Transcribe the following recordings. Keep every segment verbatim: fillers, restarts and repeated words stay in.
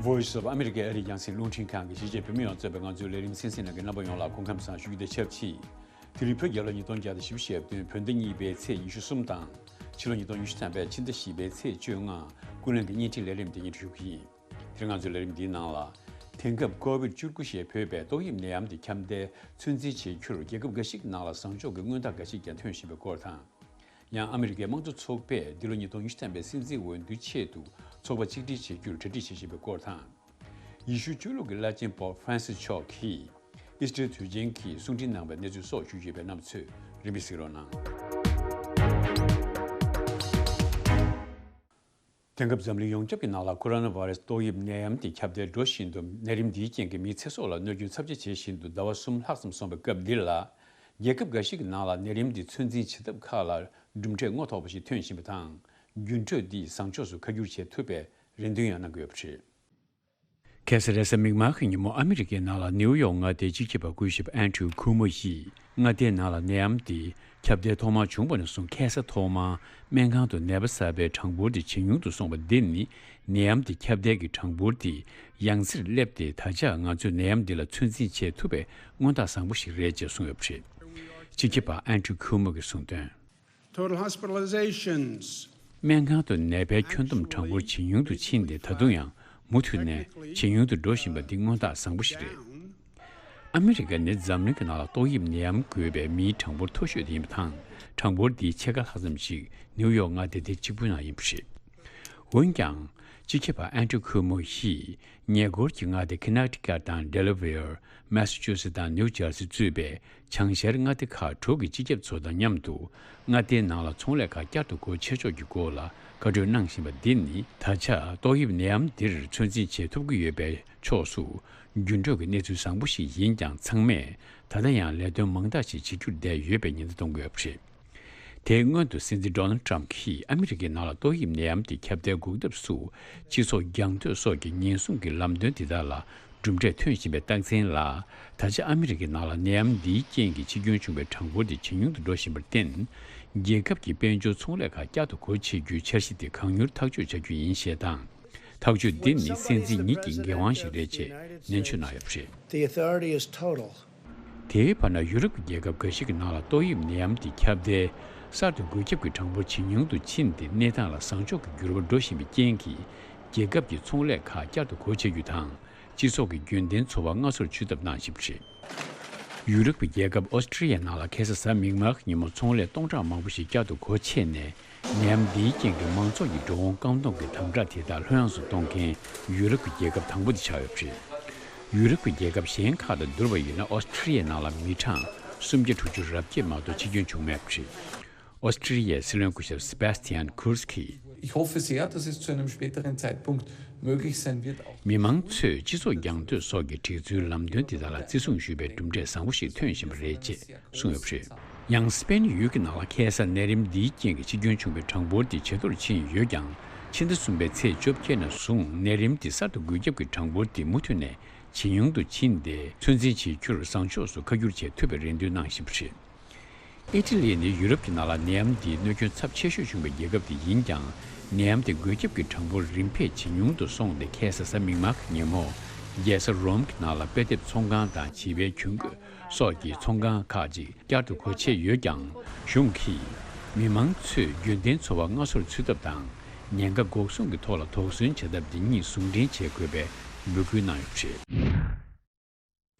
Voice of America ཨ་རིའི་རྒྱང་སྲིང་རླུང་འཕྲིན་ཁང་གི་གཞིས་བྱེས་བོད་མི་ཡོངས་གཙོས་པའི་ང་ཚོའི་ལས་རིམ་གསན་གཟིགས་གནང་མཁན་རྣམ་པ་ཡོངས་ལ་སྐུ་ཁམས་བཟང་ཞུ་རྒྱུ་དང་ཆབས་ཅིག་དེ་རིང་བོད་རྒྱལ་ལོ་ཉིས་སྟོང་བརྒྱ་དང་བཞི་བཅུ་ཞེ་བདུན་བོད་ཟླ་གཉིས་པའི་ཚེས་ཉི་ཤུ་གསུམ་དང་། ཕྱི་ལོ་ཉིས་སྟོང་ཉི་ཤུ་ཐམ་པའི་ཕྱི་ཟླ་བཞི་པའི་ཚེས་བཅོ་ལྔ། ཀུན་གླེང་གི་བརྙན་འཕྲིན་ལས་རིམ་དེ་སྙན་སྒྲོན་ཞུ་གི་ཡིན། དེ་རིང་ང་ཚོའི་ལས་རིམ་འདིའི་ནང་ལ། དེང་སྐབས་ཀོ་བིད་བཅུ་དགུ་ཞེས་འབོད་པའི་ཏོག་དབྱིབས་ནད་ཡམས་དེ་ཁྱབ་གདལ་ཚོད་འཛིན་བྱེད་རྒྱུར་རྒྱལ་ཁབ་འགའ་ཞིག་ནང་ལ་བཟང་ཕྱོགས་ཀྱི་མངོན་རྟགས་འགའ་ཞིག་ཀྱང་ཐོན་བཞིན་པའི་སྐོར་དང་། ཡང་ཨ་མི་རི་ཀའི་དམངས་གཙོ་ཚོགས་པས་འདི་ལོ་ཉིས་སྟོང་ཉི་ཤུ་ཐམ་པའི་སྲིད་འཛིན་འོས་བསྡུའི་ཆེད་དུ་ཚོགས་པ་གཅིག་སྒྲིལ་བྱེད་རྒྱུར་གྲ་སྒྲིག་བྱེད་བཞིན་པའི་སྐོར་དང་། ཡེ་ཤུ་ཆོས་ལུགས་ཀྱི་བླ་ཆེན་པོབ་ཧྥ་རན་སིས་མཆོག་གིས་ཨིས་ཊར་དུས་ཆེན་གྱི་གསུང་འཕྲིན་གནང་བའི་གནས་ཚུལ་སོགས་ཞུ་རྒྱུ་ཡོད་པས་རྣམ་པ་ཚོས་རིམ་པས་གཟིགས་རོགས་གནང་། དེང་སྐབས་འཛམ་གླིང་ཡོངས་ཁྱབ་ཀྱི་ནང་ལ་ཀོ་རོ་ན་བྷ་རེ་སི་ཏོག་དབྱིབས་ནད་ཡམས་དེ་ཁྱབ་གདལ་འགྲོ་བཞིན་འདུག་ནད་རིམས་འདིའི་རྐྱེན་གྱིས་མིའི་ཚེ་སྲོག་ལ་གནོད་སྐྱོན་ཚབས་ཆེ་བྱེད་བཞིན་འདུག་ཟླ་བ་གསུམ་ལྷག་ཙམ་སོང་བའི་སྐབས་འདི་ལ། རྒྱལ་ཁབ་འགའ་ཞིག་གི་ནང་ལ་ནད་རིམས་འདི་ཚོད་འཛིན་བྱེད་ཐབས་ཁག་ལ་གྲུབ་འབྲས་དངོས་ཐོག་པ་ཞིག་ཐོན་བཞིན་པ་དང་། འགྱུར་འགྲོས་འདིས་བཟང་ཕྱོགས་སུ་ཁ་བསྒྱུར་བྱེད་ཐུབ་པའི་རེ་འདུན་ཡང་གནང་གི་ཡོད་པ་རེད། ཁ་སང་རེས་གཟའ་མིག་དམར་གྱི་ཉིན་མོ་ཨ་མི་རི་ཀའི་ནང་ལ་ནིའུ་ཡོག་མངའ་སྡེའི་སྤྱི་ཁྱབ་པ་སྐུ་ཞབས་ཨན་ཌྲུ་ཁུ་མོ་ཡིས་མངའ་སྡེའི་ནང་ལ་ནད་ཡམས་འདི་ཁྱབ་གདལ་ཐོག་མར་བྱུང་བ་ནས་བཟུང་ཁ་སང་ཐོག་མར་སྨན་ཁང་དུ་ནད་པ་གསར་པའི་གྲངས་འབོར་དེ་ཇེ་ཉུང་དུ་སོང་བ་འདི་ནི་ནད་ཡམས་འདི་ཁྱབ་གདལ་གྱི་གྲངས་འབོར་དེ་ཡང་སེར་སླེབས་ཏེ་ད་ཆ་ང་ཚོས་ནད་ཡམས་འདི་ལ་ཚོད་འཛིན་བྱེད་ཐུབ་པའི་མངོན་རྟགས་བཟང་པོ་ཞིག་རེད་ཅེས་གསུངས་ཡོད་པ་རེད། སྤྱི་ཁྱབ་པ་ཨན་ཌྲུ་ཁུ་མོ་གིས་གསུངས་དོན། Total hospitalizations སྨན་ཁང་དུ་ནད་པའི་ཁྱོན་བསྡོམས་གྲངས་འབོར་ཇེ་ཉུང་དུ་ཕྱིན་ཏེ་ད་དུང་ཡང་མུ་མཐུད་ནས་ཇེ་ཉུང་དུ་འགྲོ་བཞིན་པ་འདི་མངོན་རྟགས་བཟང་པོ་ཞིག་རེད། ཨ་མི་རི་ཀ་ནི་འཛམ་གླིང་གི་ནང་ལ་ཏོག་དབྱིབས་ནད་ཡམས་འགོས་པའི་མིའི་གྲངས་འབོར་མཐོ་ཤོས་དེ་ཡིན་པ་དང་། གྲངས་འབོར་འདིའི་ཕྱེད་ཀ་ལྷག་ཙམ་ཞིག་ནིའུ་ཡོག་མངའ་སྡེ་དེ་གཅིག་པུའི་ནང་ཡིན་པ་རེད། འོན་ཀྱང་། སྤྱི་ཁྱབ་པ་ཨན་ཌྲུ་ཁུ་མོ་ཡིས་ཉེ་འཁོར་གྱི་མངའ་སྡེ་ཁི་ནེག་ཊི་ཀཊ་དང་ཌེ་ལ་ཝེར། མེ་སི་ཆུ་སེ་དང་ནིའུ་ཇར་སི་གཙོས་པའི་བྱང་ཤར་མངའ་སྡེ་ཁག་དྲུག་གི་སྤྱི་ཁྱབ་ཚོ་དང་མཉམ་དུ་མངའ་སྡེའི་ནང་ལ་ཚོང་ལས་ཁག་བསྐྱར་དུ་སྒོ་ཕྱེ་ཕྱོགས་ཀྱི་སྐོར་ལ་བཀའ་གྲོས་གནང་བཞིན་པ་འདི་ནི་ད་ཆ་ཏོག་དབྱིབས་ནད་ཡམས་འདིར་ཚོད་འཛིན་བྱེད་ཐུབ་ཀྱི་ཡོད་པའི་ཕྱོགས་སུ་འགྱུར་འགྲོས་ཀྱི་གནས་ཚུལ་བཟང་པོ་ཞིག་ཡིན་ཀྱང་ཚང་མས་ད་ལྟ་ཡང་ལས་དོན་མང་དག་ཞིག་བྱེད་རྒྱུར་བསྡད་ཡོད་པའི་ཉེན་བརྡ་གཏོང་གི་ཡོད་པ་རེད། དེའི་སྔོན་དུ་སྲིད་འཛིན་ཌོ་ནལ་ཌི་ཊརམ་ཕི་གིས་ཨ་མི་རི་ཀའི་ནང་ལ་ཏོག་དབྱིབས་ནད་ཡམས་དེ་ཁྱབ་གདལ་འགོག་ཐབས་སུ་སྤྱི་ཚོགས་རྒྱང་སྡོད་སོགས་ཀྱི་ཉེན་སྲུང་གི་ལམ་སྟོན་དེ་དག་ལ་གྲུབ་འབྲས་ཐོན་བཞིན་པའི་རྟགས་མཚན་ལ། ད་ཆ་ཨ་མི་རི་ཀའི་ནང་ལ་ནད་ཡམས་འདིའི་རྐྱེན་གྱིས་འཆི་སྐྱོན་བྱུང་བའི་གྲངས་འབོར་དེ་ཇེ་ཉུང་དུ་འགྲོ་བཞིན་པར་བརྟེན། རྒྱལ་ཁབ་ཀྱི་དཔལ་འབྱོར་ཚོང་ལས་ཁག་བསྐྱར་དུ་སྒོ་ཕྱེ་རྒྱུའི་འཆར་གཞི་དེ་གང་མྱུར་ཐག་གཅོད་བྱ་རྒྱུ་ཡིན་ཞེས་དང་། ཐག་གཅོད་འདི་ནི་སྲིད་འཛིན་ཉིད་ཀྱི་འགན་དབང་ཞིག་རེད་ཅེས་ནན་བརྗོད་གནང་ཡོད་པ་རེད། The authority is total. དེའི་བར་ན་ཡུ་རོབ་ཀྱི་རྒྱལ་ཁབ་འགའ་ཞིག་གི་ནང་ལ་ཏོག་དབྱིབས་ནད་ཡམས་འདི་ཁྱབ་གདལ། གསར་དུ་འགོས་ཁྱབ་ཀྱི་གྲངས་འབོར་ཇེ་ཉུང་དུ་ཕྱིན་ཏེ་གནས་སྟངས་ལ་བཟང་ཕྱོགས་ཀྱི་འགྱུར་བ་འགྲོ་བཞིན་པའི་རྐྱེན་གྱིས། རྒྱལ་ཁབ་ཀྱི་ཚོང་ལས་ཁག་བསྐྱར་དུ་སྒོ་ཕྱེ་རྒྱུ་དང་། སྤྱི་ཚོགས་ཀྱི་རྒྱུན་ལྡན་འཚོ་བ་སྔ་སོར་ཆུད་ཐབས་གནང་བཞིན་པ་རེད། ཡུ་རོབ་ཀྱི་རྒྱལ་ཁབ་ཨོ་སི་ཀྲི་ཡའི་ནང་ལ་ཁ་སང་གཟའ་མིག་དམར་གྱི་ཉིན་མོ་ཚོང་ལས་སྟོང་ཕྲག་མང་པོ་ཞིག་བསྐྱར་དུ་སྒོ་ཕྱེ་ནས། ནད་ཡམས་འདིའི་རྐྱེན་གྱིས་མང་ཚོགས་ཀྱི་འགྲོ་འོང་བཀག་སྡོམ་གྱི་དམ་དྲག་དེ་དག་ལྷོད་ཡངས་སུ་གཏོང་མཁན་ཡུ་རོབ་ཀྱི་རྒྱལ་ཁབ་དང་པོ་དེ་ཆགས་ཡོད་པ་རེད། ཡུ་རོབ་ཀྱི་རྒྱལ་ཁབ་གཞན་ཁག་དང་བསྡུར་བ་ཡིན་ན་ཨོ་སི་ཀྲི་ཡའི་ནང་ལ་མི་གྲངས་སུམ་བརྒྱ་དྲུག་ཅུ་རེ་བརྒྱད་མ་གཏོགས་འཆི་སྐྱོན་བྱུང་མེད་པ་རེད། ཨོ་སི་ཀྲི་ཡའི་སྲིད་བློན་སྐུ་ཞབས་སེ་བྷ་སྟི་ཡན་ཁུར་སི་ཁིས། Ich hoffe sehr, dass es zu einem späteren Zeitpunkt möglich sein wird, auch མི་མང་ཚོས་སྤྱི་ཚོགས་རྒྱང་སྡོད་སོགས་ཀྱི་སྒྲིག་འཛུགས་ལམ་སྟོན་དེ་དག་ལ་བརྩི་སྲུང་ཞུས་པའི་གྲུབ་འབྲས་བཟང་པོ་ཞིག་ཐོན་བཞིན་པ་རེད་ཅེས་གསུངས་ཡོད་པ་རེད། ཡང་སི་པེན་ཡུལ་གྱི་ནང་ལ་ཁ་སང་ནད་རིམས་འདིའི་རྐྱེན་གྱིས་འཆི་སྐྱོན་བྱུང་བའི་གྲངས་འབོར་དེ་ཇེ་མཐོར་ཕྱིན་ཡོད་ཀྱང་། ཕྱི་ཟླ་གསུམ་པའི་ཚེས་བཅོ་བརྒྱད་ནས་བཟུང་ནད་རིམས་དེ་གསར་དུ་འགོས་ཁྱབ་ཀྱི་གྲངས་འབོར་དེ་མུ་མཐུད་ནས་ཇེ་ཉུང་དུ་ཕྱིན་ཏེ། ཚོད་འཛིན་བྱེད་རྒྱུར་བཟང་ཕྱོགས་སུ་ཁ་བསྒྱུར་བྱེད་ཐུབ་པའི་རེ་འདུན་གནང་བཞིན་པ་རེད། ཨི་ཊ་ལི་ནི་ཡུ་རོབ་ཀྱི་ནང་ལ་ནད་ཡམས་འདིའི་གནོད་སྐྱོན་ཚབས་ཆེ་ཤོས་བྱུང་བའི་རྒྱལ་ཁབ་དེ་ཡིན་ཀྱང་། ནད་ཡམས་དེ་འགོས་ཁྱབ་ཀྱི་གྲངས་འབོར་རིམ་འཕེལ་ཇེ་ཉུང་དུ་སོང་སྟེ། ཁ་སང་གཟའ་མིག་དམར་གྱི་ཉིན་མོ། རྒྱལ་ས་རོམ་གྱི་ནང་ལ་དཔེ་དེབ་ཚོང་ཁང་དང་བྱིས་པའི་གྱོན་གོས་སོགས་ཀྱི་ཚོང་ཁང་ཁག་ཅིག་བསྐྱར་དུ་སྒོ་ཕྱེ་ཡོད་ཀྱང་། གཞུང་གིས་མི་མང་ཚོས་རྒྱུན་ལྡན་འཚོ་བ་སྔ་སོར་ཚུད་ཐབས་དང་། ཉེན་ཁ་འགོག་སྲུང་གི་ཐོག་ལ་དོགས་ཟོན་བྱ་ཐབས་འདི་གཉིས་ཟུང་འབྲེལ་བྱེད་དགོས་པའི་འབོད་སྐུལ་གནང་ཡོད་པ་རེད།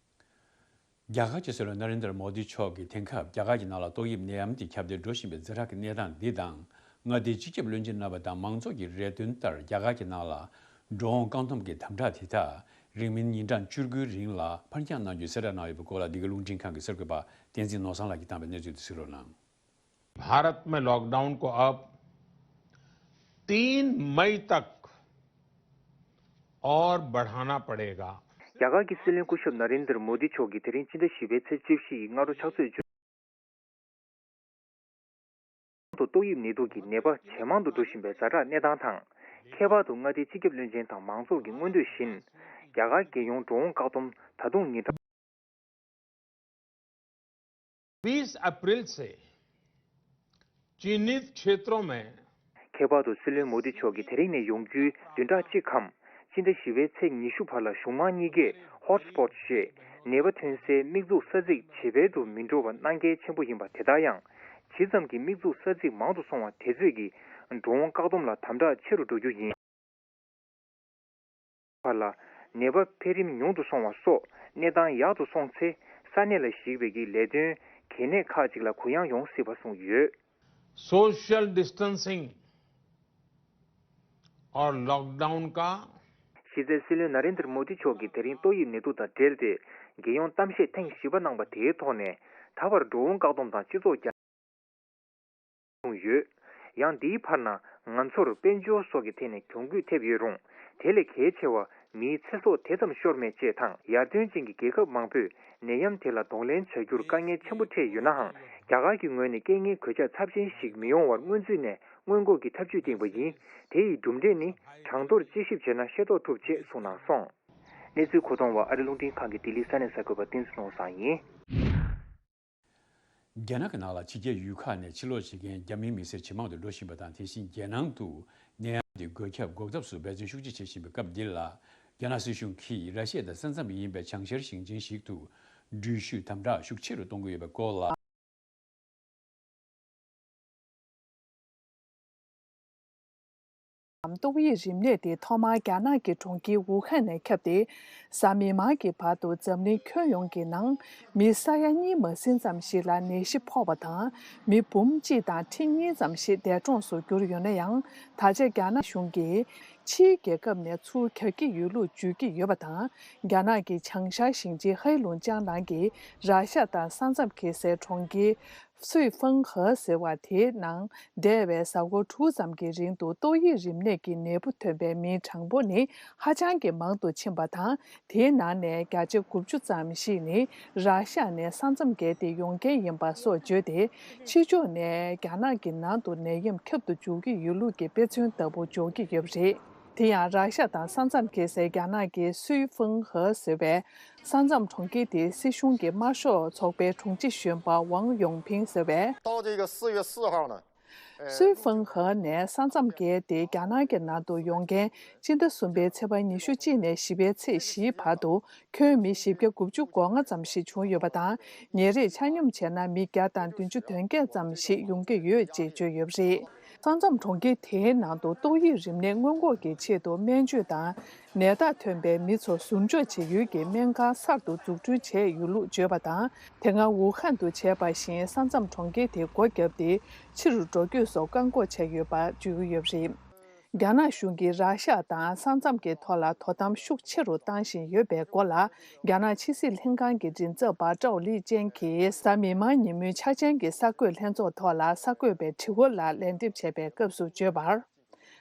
རྒྱ་གར་གྱི་སྲིད་བློན་ན་རེན་དར་མོ་དི་མཆོག་གིས་དེང་སྐབས་རྒྱ་གར་གྱི་ནང་ལ་ཏོག་དབྱིབས་ནད་ཡམས་དེ་ཁྱབ་གདལ་འགྲོ་བཞིན་པའི་ཛ་དྲག་གི་གནས་སྟངས་འདི་དང་། མངའ་སྡེའི་སྤྱི་ཁྱབ་བློན་ཆེན་རྣམ་པ་དང་མང་ཚོགས་ཀྱི་རེ་འདུན་ལྟར། རྒྱ་གར་གྱི་ནང་ལ་འགྲོ་འོང་བཀག་སྡོམ་གྱི་དམ་དྲག་དེ་དག་རིང་མིན་ཉིན་གྲངས་བཅུ་དགུའི་རིང་ལ་ཕར་འགྱངས་གནང་རྒྱུའི་གསལ་བསྒྲགས་གནང་ཡོད་པའི་སྐོར་ལ། འདི་ག་རླུང་འཕྲིན་ཁང་གི་གསར་འགོད་པ་བསྟན་འཛིན་ནོར་བཟང་ལགས་ཀྱིས་བཏང་བའི་གནས་ཚུལ་དེ་གཟིགས་རོགས་གནང་། भारत में लॉकडाउन को अब तीन मई तक और बढ़ाना पड़ेगा। རྒྱ་གར་གྱི་སྲིད་བློན་སྐུ་ཞབས་ན་རེན་དར་མོ་དི་མཆོག་གིས་དེ་རིང་ཕྱི་ཟླ་བཞི་པའི་ཚེས་བཅུ་བཞི་ཡི་སྔ་དྲོ་ཕྱག་ཚོད་བཅུ། དུ་ཏོག་དབྱིབས་ནད་དུག་གི་ནད་པ་ཇེ་མང་དུ་འགྲོ་བཞིན་པའི་ཛ་དྲག་གནས་སྟངས་དང་། ཁྱད་པར་དུ་མངའ་སྡེའི་སྤྱི་ཁྱབ་བློན་ཆེན་དང་མང་ཚོགས་ཀྱི་མངོན་འདོད་བཞིན། རྒྱ་གར་རྒྱལ་ཡོངས་འགྲོ་འོང་བཀག་སྡོམ་ད་དུང་ཉིན་གྲངས། बीस अप्रैल से चिन्हित क्षेत्रों में ཁྱད་པར་དུ་སྲིད་བློན་མོ་དི་མཆོག་གིས་དེ་རིང་ནས་ཡོང་རྒྱུའི་བདུན་ཕྲག་གཅིག་གམ། སྤྱི་ཟླ་བཞི་པའི་ཚེས་ཉི་ཤུ་བར་ལ་གཞུང་མང་གཉིས་ཀས་ཧོ་ཊི་སི་པོ་ཊི་ཞེས་ནད་པ་ཐོན་སའི་དམིགས་འཛུགས་ས་ཚིགས་ཇེ་སྦལ་དུ་མི་འགྲོ་བ་གནད་འགག་ཆེན་པོ་ཡིན་པ། དེ་ལྟར་ཡང་ཇི་ཙམ་གྱི་དམིགས་འཛུགས་ས་ཚིགས་མང་དུ་སོང་བ་དེ་ཚོས་ཀྱི་འགྲོ་འོང་བཀག་སྡོམ་ལ་དམ་དྲག་ཆེ་རུ་འགྲོ་རྒྱུ་ཡིན། བར་ལ་ནད་པ་འཕེལ་རིམ་ཉུང་དུ་སོང་བ་སོགས་གནས་སྟངས་ཡག་ཏུ་སོང་ཚེ། ས་གནས་ལ་གཞིགས་པའི་གི་ལས་དོན་གལ་གནད་ཁག་ཅིག་ལ་གུ་ཡངས་ཡོང་སྲིད་པ་གསུངས་ཡོད། सोशल डिस्टेंसिंग और लॉकडाउन का གཞི་རྩའི་སྲིད་བློན་ན་རེན་དར་མོ་དི་མཆོག་གིས་དེ་རིང་ཏོག་དབྱིབས་ནད་དུག་དང་འབྲེལ་ཏེ་རྒྱལ་ཡོངས་གཏམ་བཤད་ཐེངས་བཞི་པ་གནང་པ་དེའི་ཐོག་ནས། ད་བར་འགྲོ་འོང་བཀག་སྡོམ་དང་སྤྱི་ཚོགས་རྒྱ་བྱུང་ཡོད། ཡང་འདིའི་བར་ན་ང་ཚོར་དཔལ་འབྱོར་སོགས་ཀྱི་ཐད་ནས་གྱོང་གུད་ཐེབས་ཡོད་རུང་། དེ་ལས་གལ་ཆེ་བ་མིའི་ཚེ་སྲོག་དེ་ཙམ་ཤོར་མེད་ཅེས་དང་། ཡར་ཐོན་ཅན་གྱི་རྒྱལ་ཁབ་མང་པོས་ནད་ཡམས་དེ་ལ་གདོང་ལེན་བྱ་རྒྱུར་དཀའ་ངལ་ཆེན་པོ་འཕྲད་ཡོད་ནའང་། རྒྱ་གར་གྱི་ངོས་ནས་རྐྱེན་ངན་གོད་ཆག་ཚབས་ཆེན་ཞིག་མི་ཡོང་བར་སྔོན་ཚུད་ནས་སྔོན་འགོག་གི་ཐབས་ཇུས་བཏིང་པ་ཡིན། དེ་ཡི་གྲུབ་འབྲས་ནི་གྲངས་ཐོར་དཔྱད་ཞིབ་བྱས་ན་ཤེས་རྟོགས་ཐུབ་ཅེས་གསུངས་གནང་སོང་། གནས་ཚུལ་མཁོ་གཏོང་བ་ཨ་རི་རླུང་འཕྲིན་ཁང་གི་ལྡི་ལི་ས་གནས་གསར་འགོད་པ་བསྟན་འཛིན་ནོར་བཟང་ཡིན། རྒྱ་ནག་གི་ནང་ལ་ཕྱི་རྒྱལ་ཡུལ་ཁག་ནས་ཕྱིར་ལོག་བྱེད་མཁན་རྒྱ་མིའི་མི་སེར་ཇེ་མང་དུ་འགྲོ་བཞིན་པ་དང་། དེ་བཞིན་རྒྱལ་ནང་དུ་ནད་ཡམས་དེ་འགོས་ཁྱབ་འགོག་ཐབས་སུ་འབད་བརྩོན་ཤུགས་ཆེ་བྱེད་བཞིན་པའི་སྐབས་འདི་ལ། རྒྱ་ནག་སྲིད་གཞུང་གིས་ར་ཤི་ཡ་དང་ས་མཚམས་ཡིན་པའི་བྱང་ཤར་ཞིང་ཆེན་ཞིག་ཏུ་འགྲུལ་བཞུད་དམ་དྲག་ཤུགས་ཆེ་རུ་གཏོང་གི་ཡོད་པའི་སྐོར་ལ། ཏོག་དབྱིབས་རིམས་ནད་དེ་ཐོག་མར་རྒྱ་ནག་གི་གྲོང་ཁྱེར་ཝུ་ཧན་ནས་ཁྱབ་སྟེ། གཟའ་མིག་དམར་གྱི་བར་དུ་འཛམ་གླིང་ཁྱོན་ཡོངས་ཀྱི་ནང་མི་ས་ཡ་གཉིས་མ་ཟིན་ཙམ་ཞིག་ལ་ནད་གཞི་ཕོག་པ་དང་། མི་འབུམ་གཅིག་དང་ཁྲི་གཉིས་ཙམ་ཞིག་འདས་གྲོངས་སུ་གྱུར་ཡོད་ན་ཡང་། ད་ཆ་རྒྱ་ནག་གཞུང་གིས་ཕྱིའི་རྒྱལ་ཁབ་ནས་ཚུར་རྒྱག་གི་ཡོད་ལུགས་བརྗོད་ཀྱི་ཡོད་པ་དང་། རྒྱ་ནག་གི་བྱང་ཤར་ཞིང་ཆེན་ཧའེ་ལུང་ཅང་ནང་གི་ར་ཤ་དང་ས་མཚམས་འཁེལ་སའི་གྲོང་ཁྱེར། སུའེ་ཧྥེང་ཧེ་ཟེར་བ་དེའི་ནང་འདས་པའི་གཟའ་འཁོར་དྲུག་ཙམ་གྱི་རིང་དུ་ཏོག་དབྱིབས་རིམས་ནད་ཀྱི་ནད་འབུ་ཐོན་པའི་མིའི་གྲངས་འབོར་ནི་ཧ་ཅང་གི་མང་དུ་ཕྱིན་པ་དང་། དེའི་ནང་ནས་བརྒྱ་ཆ་དགུ་བཅུ་ཙམ་ཞིག་ནི་ར་ཤ་ནས་ས་མཚམས་བརྒལ་ཏེ་ཡོང་མཁན་ཡིན་པ་སོགས་བརྗོད་དེ། ཕྱི་ཕྱོགས་ནས་རྒྱ་ནག་གི་ནང་དུ་ནད་ཡམས་ཁྱབ་ཏུ་འཇུག་གི་ཡོད་ལུགས་ཀྱི་དཔེ་མཚོན་ལྟ་བུ་འཇོག་གི་ཡོད་པ་རེད། དེ་ཡང་ར་ཤ་དང་ས་མཚམས་འཁེལ་སའི་རྒྱ་ནག་གི་སུའེ་ཧྥེང་ཧེ་ཟེར་བའི་ས་མཚམས་གྲོང་ཁྱེར་དེའི་སྲིད་གཞུང་གི་དམར་ཤོག་ཚོགས་པའི་དྲུང་ཆེ་གཞོན་པ་ཝང་ཡོང་ཕིང་ཟེར་བས། 到这个四月四号呢， སུའེ་ཧྥེང་ཧེ་ནས་ས་མཚམས་བརྒལ་ཏེ་རྒྱ་ནག་གི་ནང་དུ་ཡོང་མཁན་སྤྱི་ཟླ་གསུམ་པའི་ཚེས་པ་ཉི་ཤུ་གཅིག་ནས་བཞི་པའི་ཚེས་བཞིའི་བར་དུ་ཁྱོན་མི་བཞི་བརྒྱ་དགུ་བཅུ་གོ་ལྔ་ཙམ་ཞིག་བྱུང་ཡོད་པ་དང་། ཉིན་རེར་ཆ་སྙོམས་བྱས་ན་མི་བརྒྱ་དང་བདུན་ཅུ་དོན་བརྒྱད་ཙམ་ཞིག་ཡོང་གི་ཡོད་ཅེས་བརྗོད་ཡོད་པ་རེད། ས་མཚམས་གྲོང་ཁྱེར་དེའི་ནང་དུ་ཏོག་དབྱིབས་རིམས་ནད་སྔོན་འགོག་གི་ཆེད་དུ་སྨན་བཅོས་དང་ནད་རྟགས་ཐོན་པའི་མི་ཚོ་ཟུར་འཇོག་བྱེད་ཡུལ་གྱི་སྨན་ཁང་གསར་དུ་འཛུགས་སྐྲུན་བྱས་ཡོད་ལུགས་བརྗོད་པ་དང་། དེ་སྔ་ཝུ་ཧན་དུ་བྱས་པ་བཞིན་ས་མཚམས་གྲོང་ཁྱེར་དེ་སྒོ་བརྒྱབ་སྟེ་ཕྱི་རུ་འགྲོ་སྐྱོད་སོགས་བཀག་འགོག་བྱས་ཡོད་པ་བརྗོད་ཀྱི་ཡོད་པ་རེད། རྒྱ་ནག་གཞུང་གིས་ར་ཤ་དང་ས་མཚམས་ཀྱི་ཐོག་ལ་དོ་དམ་ཤུགས་ཆེ་རུ་བཏང་བཞིན་ཡོད་པའི་སྐོར་ལ། རྒྱ་ནག་ཕྱི་སྲིད་ལྷན་ཁང་གི་མགྲིན་ཚབ་པ་ཀྲའོ་ལི་ཅན་གྱིས་གཟའ་མིག་དམར་ཉིན་མོའི་འཆར་ཅན་གྱི་གསར་འགོད་ལྷན་ཚོགས་ཐོག་ལ་གསར་འགོད་པའི་དྲི་བ་ལ་ལན་འདེབས་བྱས་པའི་སྐབས་སུ་བརྗོད་པར།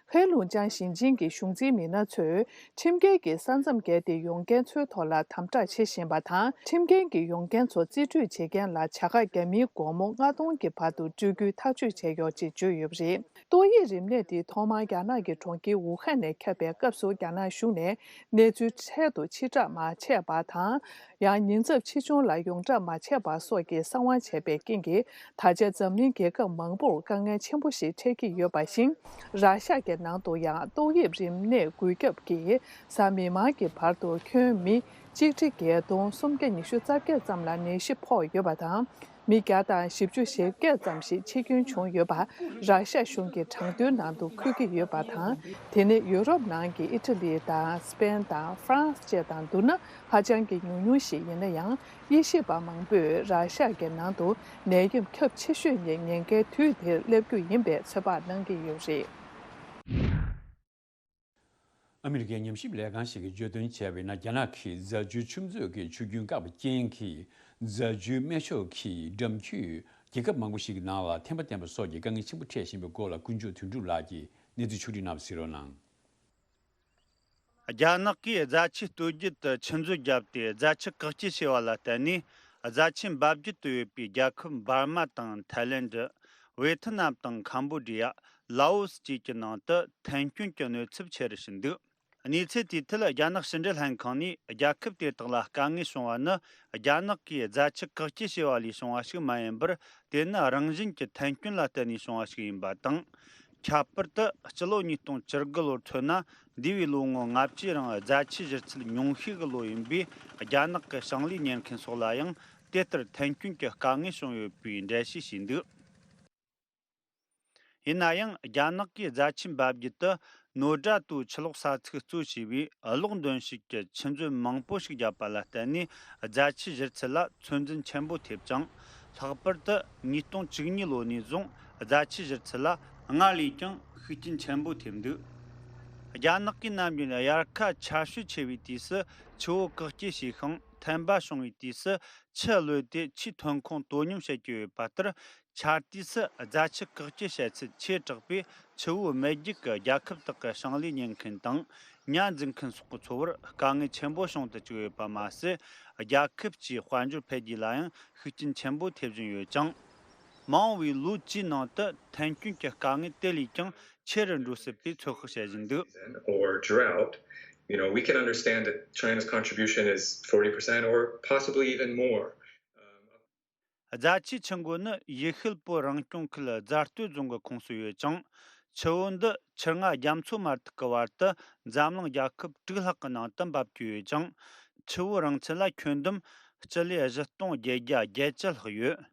ཧེ་ལུང་ཅང་ཞིང་ཆེན་གྱི་གཞུང་འཛིན་མི་སྣ་ཚོས་ཁྲིམས་འགལ་གྱིས་ས་མཚམས་བརྒལ་ཏེ་ཡོང་མཁན་ཚོའི་ཐོག་ལ་དམ་དྲག་བྱེད་བཞིན་པ་དང་། ཁྲིམས་འགལ་གྱིས་ཡོང་མཁན་ཚོ་རྩིས་སྤྲོད་བྱེད་མཁན་ལ་བྱ་དགའ་རྒྱ་མིའི་སྒོར་མོ་ལྔ་སྟོང་གི་བར་དུ་སྤྲོད་རྒྱུའི་ཐག་གཅོད་བྱས་ཡོད་ཅེས་བརྗོད་ཡོད་པ་རེད། ཏོག་དབྱིབས་རིམས་ནད་འདི་ཐོག་མར་རྒྱ་ནག་གི་གྲོང་ཁྱེར་ཝུ་ཧན་ནས་ཁྱབ་པའི་སྐབས་སུ། རྒྱ་ནག་གཞུང་ནས་གནས་ཚུལ་འཕྲལ་དུ་ཕྱིར་བསྒྲགས་མ་བྱས་པ་དང་། ཡང་ཉེན་ཚབས་ཆེ་ཆུང་ལ་ཡོངས་བསྒྲགས་མ་བྱས་པ་སོགས་ཀྱི་གསང་བ་བྱས་པའི་རྐྱེན་གྱིས། ད་ཆ་འཛམ་གླིང་རྒྱལ་ཁབ་མང་པོར་དཀའ་ངལ་ཆེན་པོ་ཞིག་འཕྲད་ཀྱི་ཡོད་པ་བཞིན། ར་ཤ་གི་ནང་དུ་ཡང་ཏོག་དབྱིབས་རིམས་ནད་འགོས་ཁྱབ་ཀྱིས་གཟའ་མིག་དམར་གྱི་བར་དུ་ཁྱོན་མི་གཅིག་ཁྲི་བརྒྱད་སྟོང་སུམ་བརྒྱ་ཉི་ཤུ་རྩ་བརྒྱད་ཙམ་ལ་ནད་གཞི་ཕོག་ཡོད་པ་དང་། མི་བརྒྱ་དང་བཞི་བཅུ་ཞེ་བརྒྱད་ཙམ་ཞིག་འཆི་སྐྱོན་བྱུང་ཡོད་པ་ར་ཤ་གཞུང་གི་གྲངས་ཐོའི་ནང་དུ་འཁོད་ཀྱི་ཡོད་པ་དང་། དེ་ནི་ཡུ་རོབ་ནང་གི་ཨི་ཊ་ལི་དང་སི་པེན་དང་ཧྥ་རན་སི་བཅས་དང་བསྡུར་ན་ཧ་ཅང་གི་ཉུང་ཉུང་ཞིག་ཡིན་ན་ཡང་། དབྱེ་ཞིབ་པ་མང་པོས་ར་ཤ་གི་ནང་དུ་ནད་ཡམས་ཁྱབ་ཆེ་ཤོས་ནི་ཉེན་ཁའི་དུས་དེར་སླེབས་རྒྱུ་ཡིན་པའི་ཚོད་དཔག་གནང་གི་ཡོད་པ་རེད། ཨ་མི་རི་ཀའི་ཉམས་ཞིབ་ལས་ཁང་ཞིག་གིས་བརྗོད་དོན་བྱས་པ་ཡིན་ན། རྒྱ་ནག་གིས་རྫ་ཆུའི་ཆུ་མཛོད་ཀྱི་ཆུ་རྒྱུན་བཀག་པའི་རྐྱེན་གྱིས། རྫ་ཆུའི་སྨད་ཕྱོགས་ཀྱི་འགྲམ་རྒྱུད་རྒྱལ་ཁབ་མང་པོ་ཞིག་གི་ནང་ལ་ཐན་པ་བསྟེན་པ་སོགས་ཀྱི་དཀའ་ངལ་ཆེན་པོ་འཕྲད་བཞིན་པའི་སྐོར་ལ། ཀུན་སྤྱོད་དོན་གྲུབ་ལགས་ཀྱིས་གནས་ཚུལ་ཕྱོགས་སྒྲིག་གནང་བ་གཟིགས་རོགས་གནང་། རྒྱ་ནག་གིས་རྫ་ཆུའི་སྟོད་རྒྱུད་དུ་ཆུ་མཛོད་བརྒྱབ་སྟེ། རྫ་ཆུ་བཀག་སྐྱིལ་བྱས་པ་ལ་བརྟེན་ནས། རྫ་ཆུའི་འབབ་རྒྱུད་དུ་ཡོད་པའི་རྒྱལ་ཁབ་འབར་མ་དང་ཐའི་ལེན་ཌི། ཝེ་ཐི་ནམ་དང་ཁམ་བྷོ་ཌི་ཡ། ལའོ་སི་བཅས་ཀྱི་ནང་དུ་ཐན་སྐྱོན་གྱི་གནོད་ཚབས་ཆེ་རུ་ཕྱིན་འདུག་གནས་ཚུལ་དེའི་ཐད། རྒྱ་ནག་ཕྱི་འབྲེལ་ལྷན་ཁང་ནས། རྒྱལ་ཁབ་དེ་དག་ལ་དཀའ་ངལ་བྱུང་བ་ནི། རྒྱ་ནག་གིས་རྫ་ཆུ་བཀག་སྐྱིལ་བྱས་པ་ལས་བྱུང་བ་ཞིག་མ་ཡིན་པར། དེ་ནི་རང་བཞིན་གྱི་ཐན་སྐྱོན་ལ་བརྟེན་ནས་བྱུང་བ་ཞིག་ཡིན་པ་དང་། ཁྱད་པར་དུ་སྤྱི་ལོ་ཉིས་སྟོང་བཅུ་དགུ་ལོར་མཚོན་ན། འདས་པའི་ལོ་ངོ་ལྔ་བཅུའི་རིང་རྫ་ཆུའི་བཞུར་ཚད་ཉུང་ཤོས་ཀྱི་ལོ་ཡིན་པས། རྒྱ་ནག་གི་ཞིང་ལས་གཉེར་མཁན་སོགས་ལ་ཡང་དེ་ལྟར་ཐན་སྐྱོན་གྱི་དཀའ་ངལ་བྱུང་ཡོད་པའི་འགྲེལ་བཤད་བྱས་འདུག་ཡིན་ན་ཡང་། རྒྱ་ནག་གིས་རྫ་ཆུ་འབབ་རྒྱུད་དུ་ནོ་ཌ་ཏུའུ་ཆུ་གློག་ས་ཚིགས་གཙོ་བྱས་པའི་གློག་འདོན་བྱེད་ཀྱི་ཆུ་མཛོད་མང་པོ་ཞིག་བརྒྱབ་པ་ལ་བརྟེན་ནས། རྫ་ཆུའི་བཞུར་ཚད་ལ་ཚོད་འཛིན་ཆེན་པོ་ཐེབས་ཀྱང་། ལྷག་པར་དུ་ཉིས་སྟོང་བཅུ་གཉིས་ལོ་ནས་བཟུང་རྫ་ཆུའི་བཞུར་ཚད་ལ་སྔར་ལས་ཀྱང་ཤུགས་རྐྱེན་ཆེན་པོ་ཐེབས་འདུག་རྒྱ་ནག་གིས་ནམ་རྒྱུན་དབྱར་ཁ་ཆར་ཞོད་ཆེ་བའི་དུས་སུ་ཆུ་བོ་བཀག་སྐྱིལ་བྱས་ཤིང་། ཐན་པ་བྱུང་བའི་དུས་སུ་ཆུ་གློད་དེ་ཆུའི་ཐོན་ཁུངས་དོ་སྙོམས་བྱེད་ཀྱི་ཡོད་པ་ལྟར། ཆར་དུས་སུ་རྫ་ཆུ་བཀག་སྐྱིལ་བྱེད་ཚད་ཆེ་དྲགས་པས། ཆུ་བོའི་སྨད་རྒྱུད་ཀྱི་རྒྱལ་ཁབ་དག་གི་ཞིང་ལས་གཉེར་མཁན་དང་ཉ་འཛིན་མཁན་སོགས་ཀྱི་འཚོ་བར་དཀའ་ངལ་ཆེན་པོ་བྱུང་དུ་བཅུག་ཡོད་པ་མ་ཟད། རྒྱལ་ཁབ་ཀྱི་དཔལ་འབྱོར་འཕེལ་རྒྱས་ལ་ཡང་ཤུགས་རྐྱེན་ཆེན་པོ་ཐེབས་བཞིན་ཡོད་ཅིང་། མ་འོངས་པའི་ལོ་བཅུའི་ནང་དུ་ཐན་སྐྱོན་གྱི་དཀའ་ངལ་དེ་ལས་ཀྱང་ཆེ་རུ་འགྲོ་སྲིད་པའི་ཚོད་དཔག་བྱེད་བཞིན་འདུག Or drought, you know, we can understand that China's contribution is forty percent or possibly even more. རྫ་ཆུའི་ཆུ་མགོ་ནི་ཡུལ་ཤུལ་བོད་རང་སྐྱོང་ཁུལ་རྫ་སྟོད་རྫོང་གི་ཁོངས་སུ་ཡོད་ཅིང་། ཆུ་བོ་འདི་ཆུ་རྔ་རྒྱ་མཚོ་མ་ཐུག་གི་བར་དུ་འཛམ་གླིང་རྒྱལ་ཁབ་དྲུག་ལྷག་གི་ནང་དུ་འབབ་ཀྱི་ཡོད་ཅིང་། ཆུ་བོའི་རིང་ཚད་ལ་ཁྱོན་བསྡོམས་སྤྱི་ལེ་བཞི་སྟོང་བརྒྱད་བརྒྱ་བརྒྱད་ཅུ་ལྷག་ཡོད།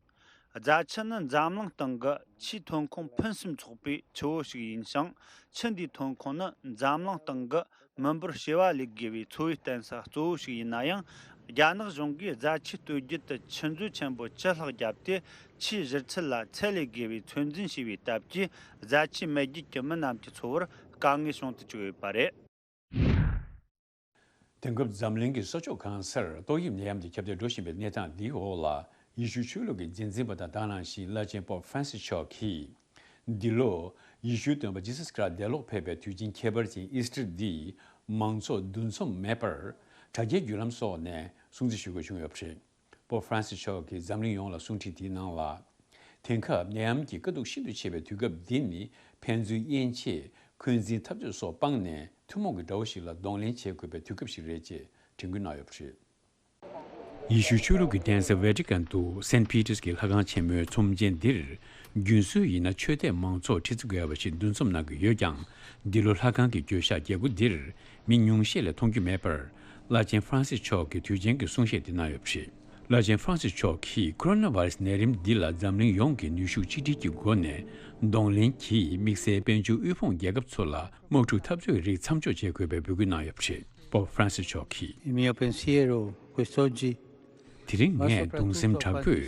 རྫ་ཆུ་ནི་འཛམ་གླིང་སྟེང་གི་ཆུའི་ཐོན་ཁུངས་ཕུན་སུམ་ཚོགས་པའི་ཆུ་བོ་ཞིག་ཡིན་ཞིང་། ཆུ་འདིའི་ཐོན་ཁུངས་ནི་འཛམ་གླིང་སྟེང་གི་མི་འབོར་བྱེ་བ་ལས་བརྒལ་བའི་འཚོ་བའི་བརྟེན་ས་གཙོ་བོ་ཞིག་ཡིན་ན་ཡང་། རྒྱ་ནག་གཞུང་གིས་རྫ་ཆུའི་སྟོད་རྒྱུད་དུ་ཆུ་མཛོད་ཆེན་པོ་བཅུ་ལྷག་བརྒྱབ་སྟེ། ཆུའི་བཞུར་ཚད་ལ་ཚད་ལས་བརྒལ་བའི་ཚོད་འཛིན་བྱས་པའི་སྟབས་ཀྱིས། རྫ་ཆུའི་སྨད་རྒྱུད་ཀྱི་མི་རྣམས་ཀྱི་འཚོ་བར་དཀའ་ངལ་བྱུང་དུ་བཅུག་ཡོད་པ་རེད། དེང་སྐབས་འཛམ་གླིང་གི་ས་ཕྱོགས་གང་སར་ཏོག་དབྱིབས་ནད་ཡམས་དེ་ཁྱབ་གདལ་འགྲོ་བཞིན་པའི་གནས་སྟངས་འདིའི་འོག་ལ། ཡེ་ཤུ་ཆོས་ལུགས་ཀྱི་འཛིན་འཛིན་པ་དང་དེ་ནང་བཞིན་བླ་ཆེན་པོབ་ཧྥ་རན་སི་མཆོག་གིས། འདི་ལོ། ཡེ་ཤུའི་སྟོན་པ་ཇི་སཱ་ཁྲི་སི་འདས་ལོག་ཕེབས་པའི་དུས་ཆེན་ཁྱད་པར་ཅན་ཨིས་ཊར་འདི། མང་ཚོགས་འདུ་འཛོམས་མེད་པར། དྲ་རྒྱའི་བརྒྱུད་ལམ་སོགས་ནས་སྲུང་བརྩི་ཞུ་དགོས་བྱུང་ཡོད་པ་རེད། པོབ་ཧྥ་རན་སི་མཆོག་གིས་འཛམ་གླིང་ཡོངས་ལ་གསུང་འཕྲིན་དེའི་ནང་ལ། དེང་སྐབས་ནད་ཡམས་ཀྱི་དཀའ་སྡུག་ཤིན་ཏུ་ཆེ་བའི་དུས་སྐབས་འདི་ནི། ཕན་ཚུན་དབྱེ་འབྱེད། འཁོན་འཛིན་འཐབ་རྩོད་སོགས་སྤངས་ནས། ཐུན་མོང་གི་དགྲ་བོ་ཞིག་ལ་གདོང་ལེན་བྱེད་དགོས་པའི་དུས་སྐབས་ཤིག་རེད་ཅེས་དྲན་སྐུལ་གནང་ཡོད་པ་རེད། ཡེ་ཤུའི་ཆོས་ལུགས་ཀྱི་གདན་ས་ཝེ་ཏི་ཀན་དུ་སེན་ཕི་ཏྲི་གི་ལྷ་ཁང་ཆེན་མོའི་ཚོམས་ཆེན་འདིར། རྒྱུན་སྲོལ་ཡིན་ན་ཆོས་དད་མང་ཚོགས་ཁྲི་ཚོ་བརྒལ་བ་ཞིག་འདུ་འཛོམས་གནང་གི་ཡོད་ཀྱང་། འདི་ལོ་ལྷ་ཁང་གི་བརྗོད་བྱ་རྒྱས་པོ་འདིར་མི་ཉུང་ཤས་ལས་མཐོང་རྒྱུ་མེད་པར། བླ་ཆེན་ཧྥ་རན་སིས་མཆོག་གིས་དུས་ཆེན་གྱི་གསུང་བཤད་དེ་གནང་ཡོད་པ་རེད། བླ་ཆེན་ཧྥ་རན་སིས་མཆོག་གིས་ཁོ་རོ་ན་བྷ་རེ་སི་ནད་རིམས་འདི་ལ་འཛམ་གླིང་ཡོངས་ཀྱིས་ནུས་ཤུགས་གཅིག་སྒྲིལ་གྱི་སྒོ་ནས་གདོང་ལེན་གྱིས། དམིགས་བསལ་དཔལ་འབྱོར་དབུལ་ཕོངས་རྒྱལ་ཁབ་ཚོ་ལ་དམག་འཁྲུག་འཐབ་རྩོད་རིགས་མཚམས་འཇོག་བྱེད་དགོས་པའི་འབོད་སྐུལ་གནང་ཡོད་པ་རེད། པོབ་ཧྥ་རན་སིས་མཆོག་གིས། Il mio pensiero quest'oggi དེ་རིང་ངས་གདུང་སེམས་དྲག་པོས་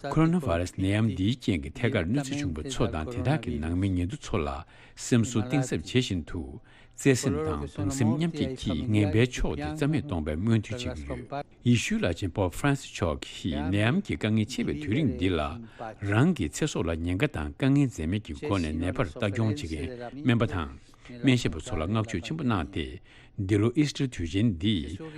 ཁོ་རོ་ན་བྷ་རེ་སི་ནད་ཡམས་འདིའི་རྐྱེན་གྱིས་ཐད་ཀར་གནོད་འཚེ་བྱུང་བ་ཚོ་དང་། དེ་དག་གི་ནང་མི་ཉེ་དུ་ཚོ་ལ་སེམས་གསོ་གཏིང་ཟབ་བྱེད་བཞིན་དུ། བརྩེ་སེམས་དང་གདུང་སེམས་མཉམ་སྐྱེད་ཀྱིས་ངན་པའི་ཕྱོགས་དེ་རྩ་མེད་གཏོང་བའི་སྨོན་འདུན་བྱེད་ཀྱི་ཡོད། ཡེ་ཤུའི་བླ་ཆེན་པོབ་ཧྥ་རན་སིས་མཆོག་གིས་ནད་ཡམས་ཀྱི་དཀའ་ངལ་ཆེ་བའི་དུས་རིང་འདི་ལ། རང་གི་ཚེ་སྲོག་ལ་ཉེན་ཁ་དང་དཀའ་ངལ་འཛེམས་མེད་ཀྱི་སྒོ་ནས་ནད་པར་ལྟ་སྐྱོང་བྱེད་མཁན་སྨན་པ་དང་། སྨན་ཞབས་པ་ཚོ་ལ་བསྔགས་བརྗོད་ཆེན་པོ་གནང་སྟེ། འདི་ལོ་ཨིས་ཊར་དུས་ཆེན་འདི་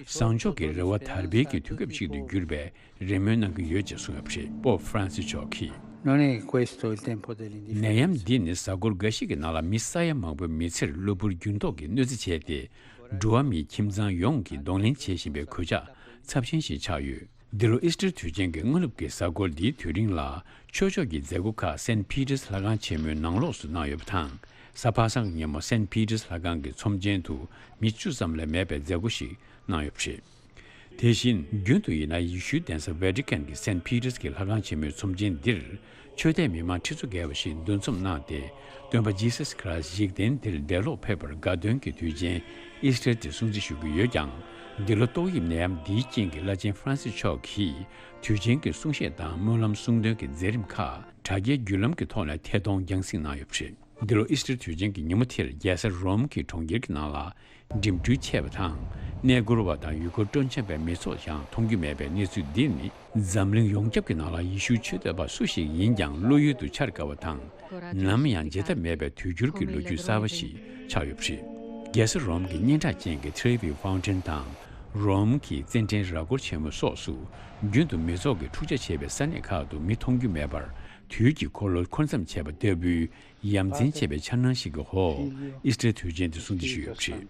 བཟང་ཕྱོགས་ཀྱི་རེ་བ་དར་སྤེལ་གྱི་དུས་སྐབས་ཤིག་ཏུ་གྱུར་པའི་རེ་སྨོན་གནང་གི་ཡོད་ཅེས་གསུངས་ཡོད་པ་རེད། པོབ་ཧྥ་རན་སིས་མཆོག་གིས། Non è questo il tempo dell'indifferenza. ནད་ཡམས་འདི་ནི་གཟའ་འཁོར་འགའ་ཤས་ཀྱི་ནང་ལ་མི་ས་ཡ་མང་པོའི་མི་ཚེར་གློ་བུར་འགྱུར་ལྡོག་གིས་གནོད་འཚེ་བྱས་ཏེ། འགྲོ་བ་མིའི་ཁྱིམ་ཚང་ཡོངས་ཀྱིས་གདོང་ལེན་བྱེད་བཞིན་པའི་གོད་ཆག་ཚབས་ཆེན་ཞིག་ཆགས་ཡོད། འདི་ལོ་ཨིས་ཊར་དུས་ཆེན་གྱི་སྔ་ནུབ་ཀྱི་གཟའ་འཁོར་འདིའི་དུས་རིང་ལ། ཆོས་ཕྱོགས་ཀྱི་མཛད་སྒོ་ཁག་སེན་ཕི་ཏྲི་ལྷ་ཁང་ཆེན་མོའི་ནང་ལོགས་སུ་གནང་ཡོད་པ་དང་། གཟའ་པ་སངས་ཀྱི་ཉིན་མོ་སེན་ཕི་ཏྲི་ལྷ་ཁང་གི་ཚོམས་ཆེན་དུ་མི་བཅུ་ཙམ་ལས་མེད་པའི་མཛད་སྒོ་ཞིག་གནང་ཡོད་པ་རེད། དེ་བཞིན་རྒྱུན་དུ་ཡིན་ན་ཡེ་ཤུའི་གདན་ས་ཝེ་ཏི་ཀན་གྱི་སེན་ཕི་ཏྲི་གི་ལྷ་ཁང་ཆེན་མོའི་ཚོམས་ཆེན་འདིར། ཆོས་དད་མི་མང་ཁྲི་ཚོ་བརྒལ་བ་ཞིག་འདུ་འཛོམས་གནང་སྟེ། སྟོན་པ་ཇི་སཱ་ཁྲི་སི་འཇིག་རྟེན་འདིར་འདས་ལོག་ཕེབས་པར་དགའ་སྟོན་གྱི་དུས་ཆེན་ཨིས་ཊར་དེ་སྲུང་བརྩི་ཞུ་གི་ཡོད་ཀྱང་། འདི་ལོ་ཏོག་དབྱིབས་ནད་ཡམས་འདིའི་རྐྱེན་གྱིས་བླ་ཆེན་ཧྥ་རན་སིས་མཆོག་གིས་དུས་ཆེན་གྱི་གསུང་བཤད་དང་སྨོན་ལམ་གསུང་འདོན་གྱི་མཛད་རིམ་ཁག་དྲ་རྒྱའི་བརྒྱུད་ལམ་གྱི་ཐོག་ནས་ཐད་གཏོང་རྒྱང་སྲིང་གནང་ཡོད་པ་རེད། འདི་ལོ་ཨིས་ཊར་དུས་ཆེན་གྱི་ཉིན་མོ་དེར་རྒྱལ་ས་རོམ་གྱི་གྲོང་ཁྱེར་གྱི་ནང་ལ། འགྲིམ་འགྲུལ་ཆད་པ་དང་། གནས་སྐོར་བ་དང་ཡུལ་སྐོར་སྤྲོ་འཆམ་པའི་མི་ཚོགས་ཀྱང་མཐོང་རྒྱུ་མེད་པའི་གནས་ཚུལ་འདི་ནི། འཛམ་གླིང་ཡོངས་ཁྱབ་ཀྱི་ནང་ལ་ཡེ་ཤུའི་ཆོས་དད་པ་སུ་ཞིག་ཡིན་ཀྱང་བློ་ཡུལ་དུ་འཆར་དཀའ་བ་དང་། ནམ་ཡང་བརྗེད་ཐབས་མེད་པའི་དུས་འགྱུར་གྱི་ལོ་རྒྱུས་གསར་པ་ཞིག་ཆགས་ཡོད་པ་རེད། རྒྱལ་ས་རོམ་གྱི་སྙན་གྲགས་ཅན་གྱི་ཐྲེ་ཝི་ཕའུན་ཊེན་དང་། རོམ་གྱི་རྩེད་འགྲན་ར་སྐོར་ཆེན་མོ་སོགས་སུ། རྒྱུན་དུ་མི་ཚོགས་ཀྱིས་འཁྲུག་ཆ་ཆེ་བའི་ས་གནས་ཁག་ཏུ་མི་མཐོང་རྒྱུ་མེད་པར། དུས་ཀྱི་འཁོར་ལོ་འཁོར་མཚམས་ཆད་པ་ལྟ་བུའི་ཡ་མཚན་ཆེ་བའི་འཆར་སྣང་ཞིག་གི་འོག་ཨིས་ཊར་དུས་ཆེན་དུ་སྲུང་བརྩི་ཞུས་ཡོད་པ་རེད།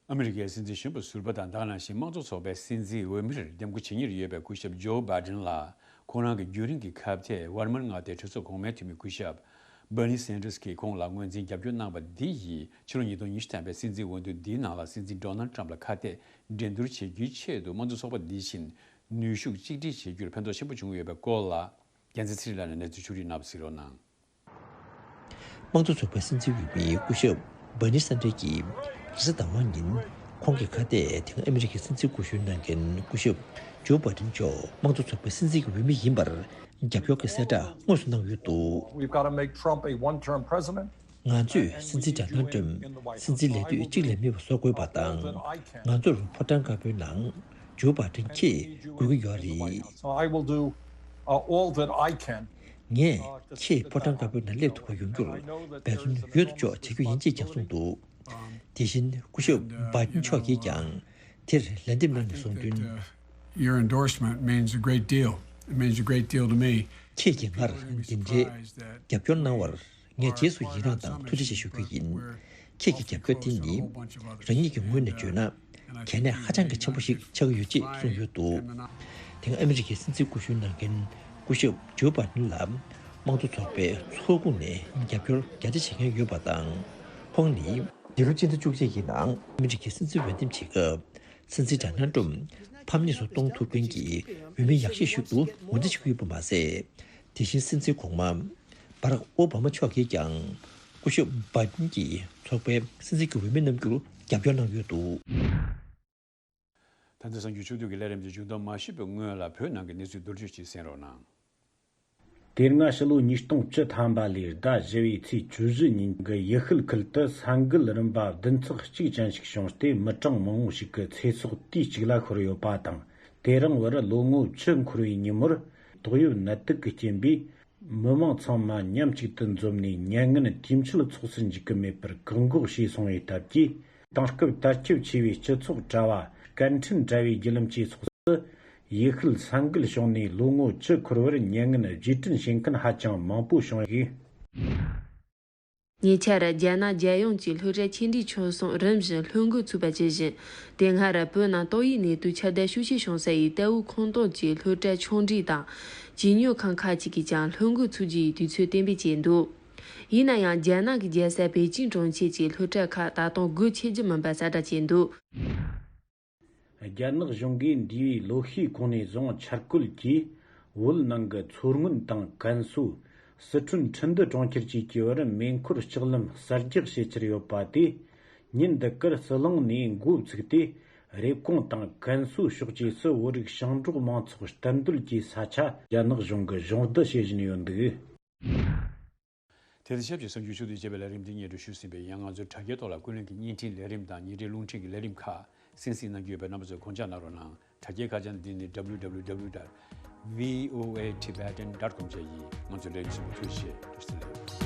ཨ་མི་རི་ཀའི་སྲིད་འཛིན་གཞོན་པ་ཟུར་པ་དང་དེ་ནང་བཞིན་དམངས་གཙོ་ཚོགས་པའི་སྲིད་འཛིན་འོས་མིར་འདེམས་བསྐོ་བྱེད་མཁན་ཡོད་པའི་སྐུ་ཞབས་ཇོ་བྷའི་ཌེན་ལ། ཁོང་རང་གི་རྒྱུན་རིང་གི་ཁ་གཏད་ཝར་མར་མངའ་སྡེའི་གྲོས་ཚོགས་གོང་མའི་འཐུས་མི་སྐུ་ཞབས་ Bernie Sanders གྱིས་ཁོང་ལ་ངོས་འཛིན་རྒྱབ་སྐྱོར་གནང་བ་འདི་ཡིས་ཕྱི་ལོ་ཉིས་སྟོང་ཉི་ཤུ་ཐམ་པའི་སྲིད་འཛིན་འོས་བསྡུ་འདིའི་ནང་ལ་སྲིད་འཛིན་Donald Trump ལ་ཁ་གཏད་འགྲན་བསྡུར་བྱེད་རྒྱུའི་ཆེད་དུ་དམངས་གཙོ་ཚོགས་པ་འདི་བཞིན་ནུས་ཤུགས་གཅིག་སྒྲིལ་བྱེད་རྒྱུར་ཕན་ཐོགས་ཆེན་པོ་བྱུང་ཡོད་པའི་སྐོར་ལ། རྒྱལ་མཚན་ཚེ་རིང་ལགས་ནས་གནས་ཚུལ་ཕྱོགས་སྒྲིག་གནང་བ་གཟིགས་རོགས་གནང་། དམངས་གཙོ་ཚོགས་པའི་སྲིད་འཛིན་འོས་མི་སྐུ་ཞབས་Bernie Sanders གྱིས་རེས་གཟའ་ཟླ་བ་ཉིན་ཁོང་གི་ཁ་གཏད་དེ་སྔ་ཨ་མི་རི་ཀའི་སྲིད་འཛིན་སྐུ་གཞོན་གནང་མཁན་སྐུ་ཞབས་Joe Biden མཆོག་དམངས་གཙོ་ཚོགས་པའི་སྲིད་འཛིན་གྱི་འོས་མི་ཡིན་པར་རྒྱབ་སྐྱོར་གྱི་གསལ་བསྒྲགས་དངོས་སུ་གནང་ཡོད་འདུག We've got to make Trump a one-term president. ང་ཚོས་སྲིད་འཛིན་Donald Trump སྲིད་འཛིན་ལས་དུས་གཅིག་ལས་མེད་པ་བཟོ་དགོས་པ་དང་། ང་ཚོར་ཕོ་བྲང་དཀར་པོའི་ནང་Joe Biden ཁྱེད་དགོས་ཀྱི་ཡོད་རེད། So I will do, uh, all that I can. ངས་ཁྱེད་ཕོ་བྲང་དཀར་པོའི་ནང་སླེབས་ཐུབ་པ་ཡོང་རྒྱུར་འབད་བརྩོན་ཡོད་དོ་ཅོག་བྱེད་རྒྱུ་ཡིན་ཅེས་ཀྱང་གསུངས་འདུག་དེ་བཞིན་སྐུ་ཞབས་Biden མཆོག་གིས་ཀྱང་དེར་ལན་འདེབས་གནང་ནས་གསུངས་དོན། Your endorsement means a great deal. It means a great deal to me. ཁྱེད་ཀྱིས་ངར་འདི་འདྲའི་རྒྱབ་སྐྱོར་གནང་བར་ངས་རྗེས་སུ་ཡི་རངས་དང་ཐུགས་རྗེ་ཆེ་ཞུ་རྒྱུ་ཡིན། ཁྱེད་ཀྱི་རྒྱབ་སྐྱོར་དེ་ནི་རང་ཉིད་ཀྱི་ངོས་ནས་བརྗོད་ན་གལ་གནད་ཧ་ཅང་གི་ཆེན་པོ་ཞིག་ཆགས་ཀྱི་ཡོད་ཅེས་གསུངས་ཡོད་འདུག་དེ་སྔ་ཨ་མི་རི་ཀའི་སྲིད་འཛིན་སྐུ་གཞོན་གནང་མཁན་སྐུ་ཞབས་Joe Biden ལ་དམངས་གཙོ་ཚོགས་པའི་ཚོགས་ཁོངས་ནས་རྒྱབ་སྐྱོར་རྒྱ་ཆེ་བྱེད་མཁན་ཡོད་པ་དང་། ཁོང་ནི་འདི་ལོ་སྤྱི་ཟླ་བཅུ་གཅིག་གི་ནང་ཨ་མི་རི་ཀའི་སྲིད་འཛིན་འོས་འདེམས་བྱེད་སྐབས་སྲིད་འཛིན་Donald Trump ཕམ་ཉེས་སུ་གཏོང་ཐུབ་མཁན་གྱི་འོས་མི་ཡག་ཤོས་ཤིག་ཏུ་ངོས་འཛིན་བྱེད་ཀྱི་ཡོད་པ་མ་ཟད། དེ་བཞིན་སྲིད་འཛིན་གོང་མ་Barack Obama མཆོག་གིས་ཀྱང་སྐུ་ཞབས་Biden གྱི་ཚོགས་པའི་སྲིད་འཛིན་གྱི་འོས་མི་རྣམས་རྒྱུར་རྒྱབ་སྐྱོར་གནང་ཡོད་འདུག་ད་ལྟ་གསར་འགྱུར་ཕྱོགས་བསྡུས་ཀྱི་ལས་རིམ་གྱི་མཇུག་སྡོམ་མ་ཞུས་པའི་སྔོན་ལ་བོད་ནང་གི་གནས་ཚུལ་མདོར་བསྡུས་ཤིག་གསན་རོགས་གནང་། དེ་སྔ་ཕྱི་ལོ་ཉིས་སྟོང་བཅུ་ཐམ་པ་ལོའི་ཟླ་བཞི་པའི་ཚེས་བཅུ་བཞི་ཉིན་གྱི་ཡུལ་ཤུལ་ཁུལ་དུ་ས་འགུལ་རིམ་པ་བདུན་ཚེག་གཅིག་ཅན་ཞིག་བྱུང་སྟེ། མི་གྲངས་མང་བོ་ཞིག་གི་ཚེ་སྲོག་དུས་གཅིག་ལ་ཤོར་ཡོད་པ་དང་། དེ་རིང་བར་ལོ་ངོ་བཅུ་འཁོར་བའི་ཉིན་མོར་ཏོག་དབྱིབས་ནད་དུག་གི་རྐྱེན་པས་མི་མང་ཚང་མ་མཉམ་གཅིག་ཏུ་འཛོམས་ནས་མྱ་ངན་དུས་མཆོད་ཚོགས་སུ་འཇུག་གི་མེད་པར་བཀག་འགོག་བྱས་སོང་བའི་སྟབས་ཀྱིས། དེང་སྐབས་དར་ཁྱབ་ཆེ་བའི་སྤྱི་ཚོགས་དྲ་བ་སྐད་འཕྲིན་དྲ་བའི་བརྒྱུད་ལམ་བཅས་སོགས་སུ། ཡུལ་ཤུལ་ས་འགུལ་བྱུང་ནས་ལོ་ངོ་བཅུ་འཁོར་བར་མྱ་ངན་རྗེས་དྲན་བྱེད་མཁན་ཧ་ཅང་མང་པོ་བྱུང་ཡོད། ཉེ་ཆར་རྒྱ་ནག་རྒྱལ་ཡོངས་ཀྱི་སློབ་གྲྭ་ཆེ་འབྲིང་ཆུང་གསུམ་རིམ་བཞིན་སློབ་འགོ་ཚུགས་པ་ཇི་བཞིན། དེ་སྔར་བོད་ནང་ཏོག་དབྱིབས་ནད་དུག་ཁྱབ་གདལ་ཤུགས་ཆེ་བྱུང་ས་ཡི་ཏའོ་ཁོངས་གཏོགས་ཀྱི་སློབ་གྲྭ་ཆུང་འབྲིང་དང་བྱིས་གཉོར་ཁང་ཁག་ཅིག་གིས་ཀྱང་སློབ་འགོ་ཚུགས་རྒྱུ་ཡི་དུས་ཚོད་གཏན་འབེབས་བྱས་འདུག་ཡིན་ན་ཡང་རྒྱ་ནག་གི་རྒྱལ་ས་པེ་ཅིང་གྲོང་ཁྱེར་གྱི་སློབ་གྲྭ་ཁག་ད་དུང་སྒོ་ཕྱེ་རྒྱུ་མིན་པ་གསལ་བསྒྲགས་བྱས་འདུག་རྒྱ་ནག་གཞུང་གིས་འདས་པའི་ལོ་ཤས་གོང་ནས་བཟུང་འཆར་བཀོད་ཀྱིས་བོད་ནང་གི་མཚོ་སྔོན་དང་ཀན་སུའུ། སི་ཁྲོན་ཁྲིན་ཏུའུ་གྲོང་ཁྱེར་བཅས་ཀྱི་བར་མེ་འཁོར་ལྕགས་ལམ་གསར་རྒྱག་བྱེད་འཆར་ཡོད་པ་དེས། ཉིན་འདི་གར་ཟི་ལིང་ནས་འགོ་བཙུགས་ཏེ། རེབ་གོང་དང་ཀན་སུའུ་ཕྱོགས་བཅས་སུ་བོད་རིགས་ཞིང་འབྲོག་མང་ཚོགས་གཏན་སྡོད་ཀྱི་ས་ཆ་རྒྱ་ནག་གཞུང་གིས་སྦྱོང་བརྡར་བྱེད་བཞིན་ཡོད་འདུག་དེ་དང་ཆབས་ཅིག་གསར་འགྱུར་ཕྱོགས་བསྡུས་བྱས་པའི་ལས་རིམ་འདི་སྙན་སྒྲོན་ཞུས་ཟིན་པས། ཡང་ང་ཚོའི་དྲ་རྒྱའི་ཐོག་ལ་ཀུན་གླེང་གི་བརྙན་འཕྲིན་ལས་རིམ་དང་ཉིན་རེའི་རླུང་འཕྲིན་གྱི་ལས་རིམ་ཁག་གསན་གཟིགས་གནང་རྒྱུ་ཡོད་པས། རྣམ་པ་ཚོས་དགོངས་འཇགས་གནང་རོགས་གནང་། དྲ་རྒྱའི་ཁ་བྱང་འདི་ནི་www dot voatibetan dot com བཅས་ཡིན། ང་ཚོའི་ལས་རིམ་གསན་པར་ཐུགས་རྗེ་ཆེ། བཀྲ་ཤིས་བདེ་ལེགས།